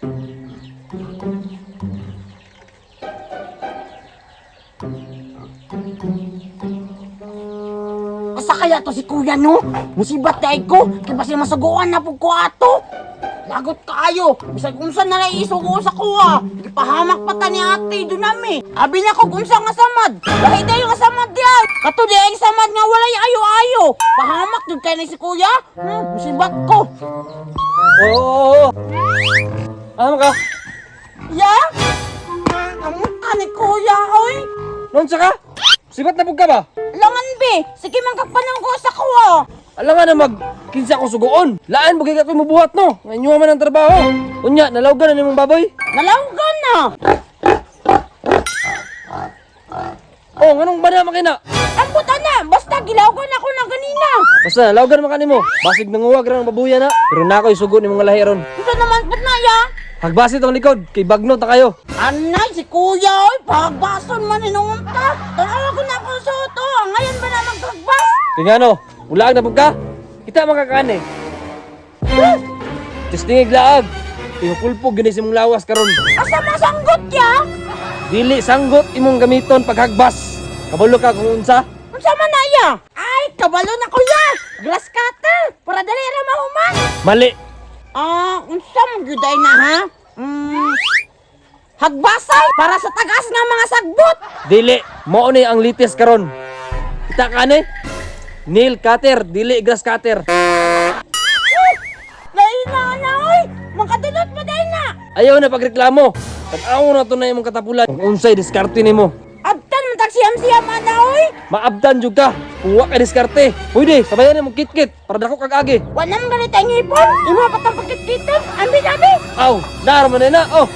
Asa kaya to si kuya no? Musibat daig ko, kay basin masuguan na pud ko ato. Lagot kaayo, bisag unsa na lang isugo sa kuha. Gipahamak pa ta ni ate dunami. Abi na ko unsa nga samad. Lahi dayo nga samad diay. Kato di ang samad nga walay ayo-ayo. Pahamak jud kay ni si kuya. Musibat ko. Oo. Oo. Ano ka? Ya? Amot ka ni kuya oy. Noon sa ka? Sibat na pug ka ba? Langan be, sige man kag panunggo sa kuha. Alam nga na mag kinsa ko sugoon. Laan bagay ka ko'y mabuhat no. Nga inyo man ang trabaho. Unya, nalawgan na nimong baboy. Nalawgan na. Oh, nganong ba na makina? Ambot ana, basta gilawgan ako na ganina. Basta nalawgan man kanimo. Basig nanguwag ra ang babuya na. Pero na ako'y sugo nimong lahi ron. Unsa naman pud na ya? Hagbasi tong likod kay bagno ta kayo. Anay, si kuya, oy, pagbason man inungong ta. Tanawa ko na akong suot, oh. Ngayon ba na magkagbas? Kay ngano, ulaag na pug ka? Kita makakaan eh. Just tingig laag. Tinukulpog gini sa imong lawas karon. Asa masanggot ya? Dili sanggot imong gamiton paghagbas. Kabalo ka kung unsa? Unsa man na ya? Ay, kabalo na kuya. Grass cutter, para dali ra mahuman. Mali. Ah, unsa man gyud ay na ha? Hagbasay para sa tagas nga mga sagbot. Dili, mao ni ang litis karon. Kita ka ni? Nail cutter, dili grass cutter. Lain na na oy. Makadulot pa dai na. Ayaw na pagreklamo. Tag-aw na to na imong katapulan. Kung unsay diskarte nimo. Abtan man tag siyam-siyam ana oy. Maabdan jud ka. Kung wa ka diskarte. Pwede, sabayan nimo kitkit para dako kag agi. Wala man ganit ang ipon. Imo patang pagkitkitan. Ambi-ambi. Aw, dar man na. Oh,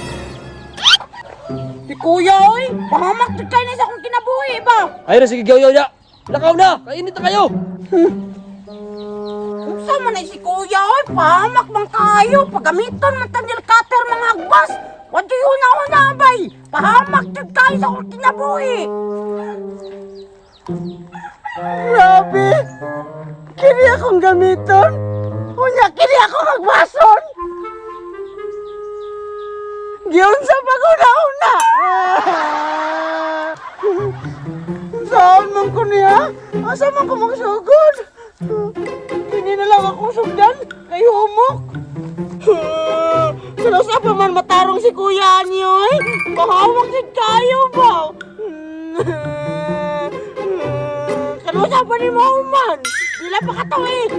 Si kuya oy, pahamak jud kay na sa akong kinabuhi ba? ay na sige gyaw ya. Lakaw na, kainit na kayo. Unsa man ay si kuya oy, pahamak man kayo pagamiton man tangil cutter mga agbas. Wadyo yun na una bay. Pahamak jud kayo sa akong kinabuhi. Grabe. Kini akong gamiton. Unya kini ako magbason. Giyon sa paguna-una. Saan man ko niya? Asa man ko magsugod? Kini na lang akong sugdan kay humok. Sa pa man matarong si kuya niyo eh. Bahawak jud kayo ba? Kanusa pa ni Mauman? Dila pa katuig.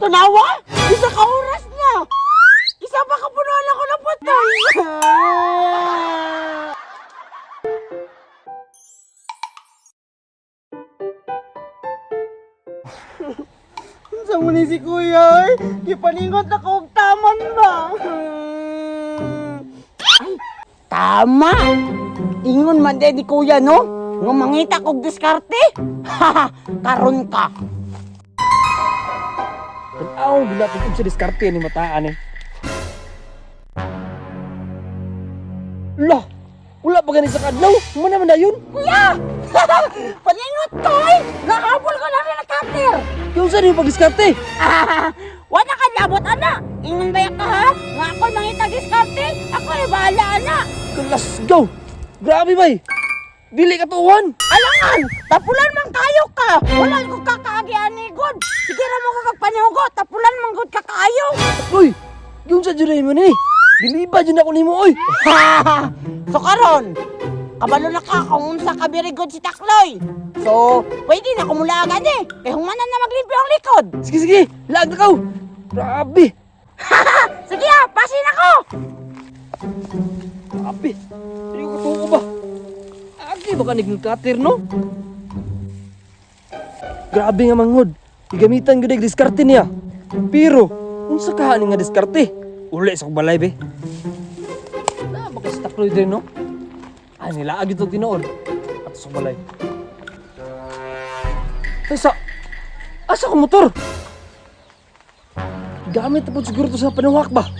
Tanawa? Isa ka oras na. Isa pa kapunuan ako ng putol. Sa muni si kuya ay, gipaningot na ko og taman ba? Ay, tama! Ingon man di kuya no? Nga mangita kog diskarte? Haha, karon ka. Tanaw gud kung unsa diskarte ni mataan eh. Lah, wala pa gani sa kadlaw. Mana man dayon? Kuya! Paningot ko ay! Nahabol ko na rin ang cutter! Yung sa ni pagdiskarte? Ah, wala ka labot, ana! Ingon ba ka ha? Nga ako mangita diskarte? Ako ay bahala, ana! Let's go. Grabe bay. Dili ka tuwan. Alangan! Tapulan man kayo ka! Wala ko kakaagi ani god! Sige ra mo kakagpanihugo! Tapulan man gud ka kaayo! Uy, yung sa juray mo ni. Dili ba jud ako nimo oy. So karon, kabalo na ka kung unsa ka very good si Takloy. So, pwede na kumulagan eh. Kay humanan na maglimpyo ang likod. Sige sige, laag na kaw. Grabe. Sige ah, pasin ako. Grabe. Dili ko tuo ba? Agi ba kanig ng cutter no? Grabe nga manghod. Gigamitan gud ang diskarte niya. Pero unsa ka ani nga diskarte? Uli sa kong balay be. Na baka sa takloy din no? Ay nilaag ito tinuod. Ato sa balay. Ay sa asa ko motor? Gamit na po siguro to sa panuwak ba?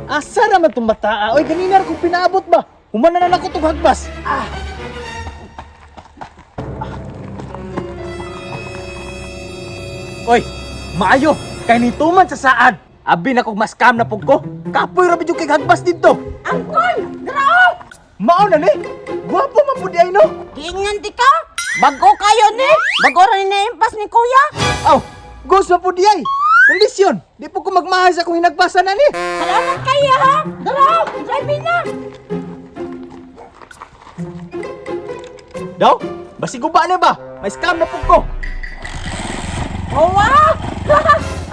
Asa naman itong bataa? Oy, ganina ra kong pinaabot ba? Humana na nako itong hagbas. Ah. Oy, maayo. Kay nituman sa saad. Abi na kog ma-scam na pug ko. Kapoy ra bidyo kay hagbas didto. Angkol! Dara! Mao na ni. Gwapo man pud ay no. Giingnan di ka? Bago kayo ni! Bago rin na-impas ni kuya! Aw, ghost man pud ay. Kondisyon, di po ko magmahal sa akong hinagbasan na ni. Salamat kayo ha! Dara! Drive na! Daw, basig guba na ba? May scam na pug ko. Oh, wow!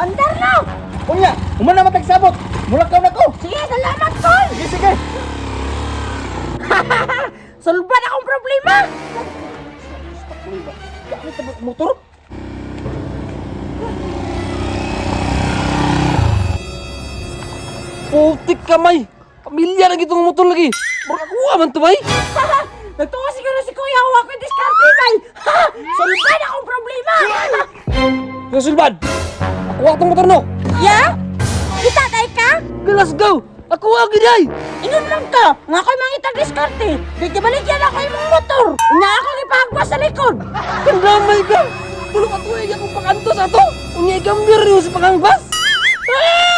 Andar na! Unya, human na matagsabot. Mulakaw na ko. Sige, salamat, Tol! Sige, sige. Sulban akong problema! Gamit na motor. Putik kamay. Pamilya lagi itong motor lagi. Murag ako man to bay. Nagtuwa siguro si Kuya Hawa ko diskarte, bay! Sulban akong problema! Yo sulbad. Ako atong motor no. Ya? Kita tay ka? Let's go. Ako ang giday. Ingon lang ka! Nga ako'y mangita diskarte! Di kibaligyan ako imong motor! Unya ako ipahagwas sa likod! Kandamay ka. Tulong ato ay akong pakantos ato. Unya igambir niyo sa pangangbas. Ah!